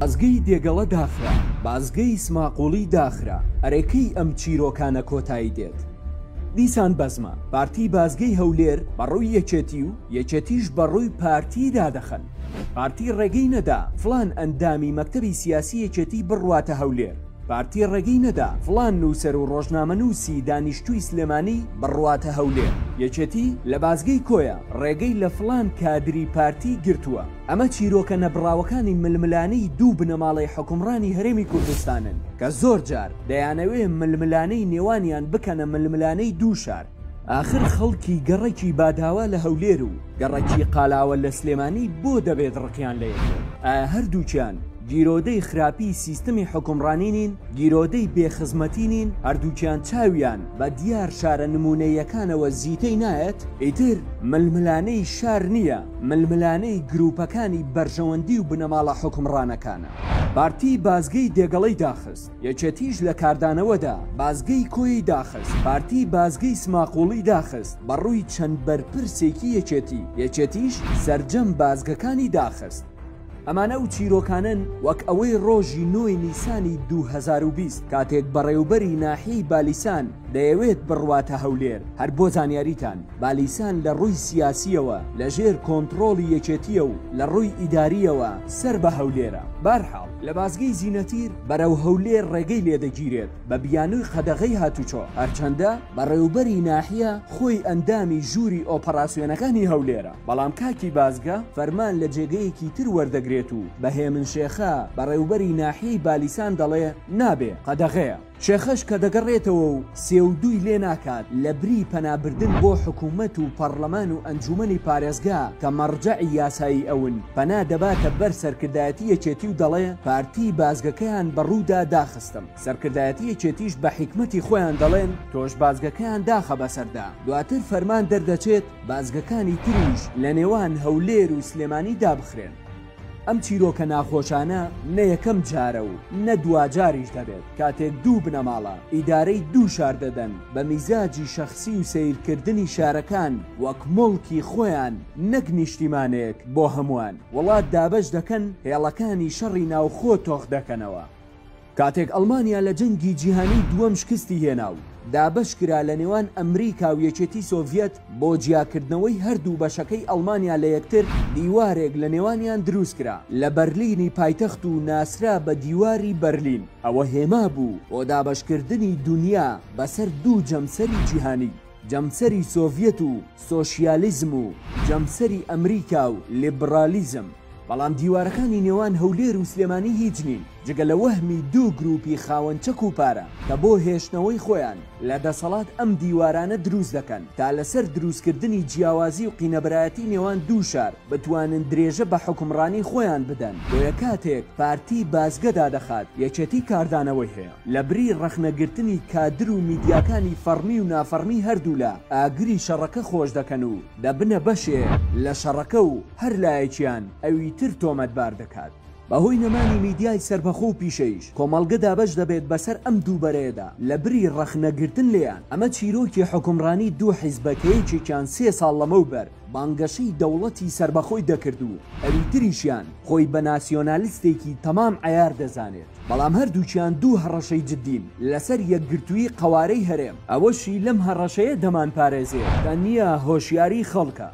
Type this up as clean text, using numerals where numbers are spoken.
بازگەی دێگەڵە داخرا، بازگەی سماقوڵی داخرا، ئەرێ کەی ئەم چیرۆکانە کۆتایی دێت؟ دیسان بەزمە، پارتی بازگەی هەولێر بە ڕووی یەکێتی و یەکێتیش بە ڕووی پارتی دادەخەن. پارتی ڕێگەی نەدا فڵان ئەندامی مەکتەبی سیاسی یەکێتی بڕواتە هەولێر. پارتی ڕێگەی نەدا فڵان نووسەر و ڕۆژنامەنووسی دانیشتووی سلێمانی بڕواتە هەولێر. یەکێتی لە بازگەی کۆیە ڕێگەی لە فڵان کادری پارتی گرتووە. ئەمە چیرۆکە نەبڕاوەکانی ململانێی دوو بنەماڵەی حوکمڕانی هەرێمی کوردستانن کە زۆر جار دەیانەوێ ململانێی نێوانیان بکەنە ململانێی دوو شار. ئاخر خەڵکی گەڕەکی باداوا لە هەولێر و گەڕەکی قالاوە لە سلێمانی بۆ دەبێت ڕقیان لە یەک بێت؟ ئایا هەردووکیان گیرۆدەی خراپی سیستمی حوکمڕانی نین؟ گیرۆدەی بێ خزمەتی نین؟ هەردووکیان چاویان بە دیار شارە نموونەییەکانەوە زیتەی نایەت؟ ئیتر ململانێی شار نییە، ململانێی گرووپەکانی بەرژەوەندی و بنەماڵە حوکمڕانەکانە. پارتی بازگەی دێگەڵەی داخست. یەکێتیش لە کاردانەوەدا بازگەی کۆیەی داخست، پارتی بازگەی سماقوڵی داخست بە ڕووی چەند بەرپرسێکی یەکێتی، یەکێتیش سەرجەم بازگەکانی داخست. ئەمانە ئەو چیرۆکانەن وەک ئەوەی ڕۆژی نۆی نیسانی 2020 کاتێک بەڕێوبەری ناحیەی بالیسان دەیەوێت بڕواتە هەولێر، هەر بۆ زانیاریتان بالیسان لە ڕووی سیاسییەوە لە ژێر کۆنتڕۆڵی یەکێتییە و لە ڕووی ئیدارییەوە سەر بە هەولێرە. بەهەرحاڵ لە بازگەی زینەتیر بەرەو هەولێر ڕێگەی لێدەگیرێت بە بیانووی قەدەغەی هاتوچۆ، هەرچەندە بەڕێوبەری ناحیە خۆی ئەندامی ژووری ئۆپەراسیۆنەکانی هەولێرە، بەڵام کاکی بازگە فەرمان لە جێگەیەکی تر وەردەگرێت و بە هێمن شێخە بەڕێوبەری ناحیەی بالیسان دەڵێ نابێ، قەدەغەیە. شێخەش کە دەگەڕێتەوە و سێ و دووی لێ ناکات، لە بری پەنابردن بۆ حکوومەت و پەڕلەمان و ئەنجوومەنی پارێزگا کە مەڕجەعی یاسایی ئەون، پەنا دەباتە بەر سەرکردایەتی یەکێتی و دەڵێ پارتی بازگەکەیان بە ڕوودا داخستم. سەرکردایەتی یەکێتیش بە حیکمەتی خۆیان دەڵێن تۆش بازگەکەیان داخە بەسەردا. دواتر فەرمان دەردەچێت بازگەکانی تریش لە نێوان هەولێر و سلێمانی دابخرێن. ئەم چیرۆکە ناخۆشانە نە یەکەم جارە و نە دواجاریش دەبێت کاتێک دوو بنەماڵە ئیدارەی دوو شار دەدەن بە میزاجی شەخسی و سەیرکردنی شارەکان وەک موڵکی خۆیان نەک نیشتیمانێک بۆ هەمووان وڵات دابەش دەکەن هێڵەکانی شەڕی ناوخۆ تۆخ دەکەنەوە. کاتێک ئەڵمانیا لە جەنگی جیهانی دووەم شکستی هێنا و دابەش کرا لە نێوان ئەمریکا و یەکێتی سۆڤیەت بۆ جیاکردنەوەی هەردوو بەشەکەی ئەڵمانیا لە یەکتر دیوارێک لە نێوانیان دروست کرا لە بەرلینی پایتەخت و ناسرا بە دیواری بەرلین ئەوە هێما بوو بۆ دابەشکردنی دونیا بەسەر دوو جەمسەری جیهانی جەمسەری سۆڤیەت و سۆشیالیزم و جەمسەری ئەمریکا و لیبڕالیزم. بەڵام دیوارەکانی نێوان هەولێر و سلێمانی هیچ نین جگە لە وەهمی دوو گروپی خاوەن چەک و پارە کە بۆ هێشتنەوەی خۆیان لە دەسەڵات ئەم دیوارانە دروست دەکەن تا لەسەر دروستکردنی جیاوازی و قینەبرایەتی نێوان دوو شار بتوانن درێژە بە حوکمڕانی خۆیان بدەن بۆیە کاتێک پارتی بازگە دادەخات یەکێتی کاردانەوەی هەیە لەبری ڕەخنەگرتنی کادر و میدیاکانی فەڕمی و نافەڕمی هەردوولا ئاگری شەڕەکە خۆش دەکەن و دەبنە بەشێ لە شەڕەکە و هەر لایەکیان ئەوی تر تۆمەتبار دەکات. بەهۆی نەمانی میدیای سەربەخۆ و پیشەییش، کۆمەڵگە دابەش دەبێت بەسەر ئەم دوو بەرەیەدا، لەبری ڕەخنەگرتن لێیان. ئەمە چیرۆکی حوکمڕانی دوو حیزبە کە یەکێکیان سێ ساڵ لەمەوبەر بانگەشەی دەوڵەتی سەربەخۆی دەکرد و ئەوی تریشیان خۆی بە ناسیۆنالیستێکی تەمام عەیار دەزانێت. بەڵام هەردووکیان دوو هەڕەشەی جدین لەسەر یەکگرتوویی قەوارەی هەرێم. ئەوەشی لەم هەڕەشەیە دەمانپارێزێت تەنیا هۆشیاری خەڵکە.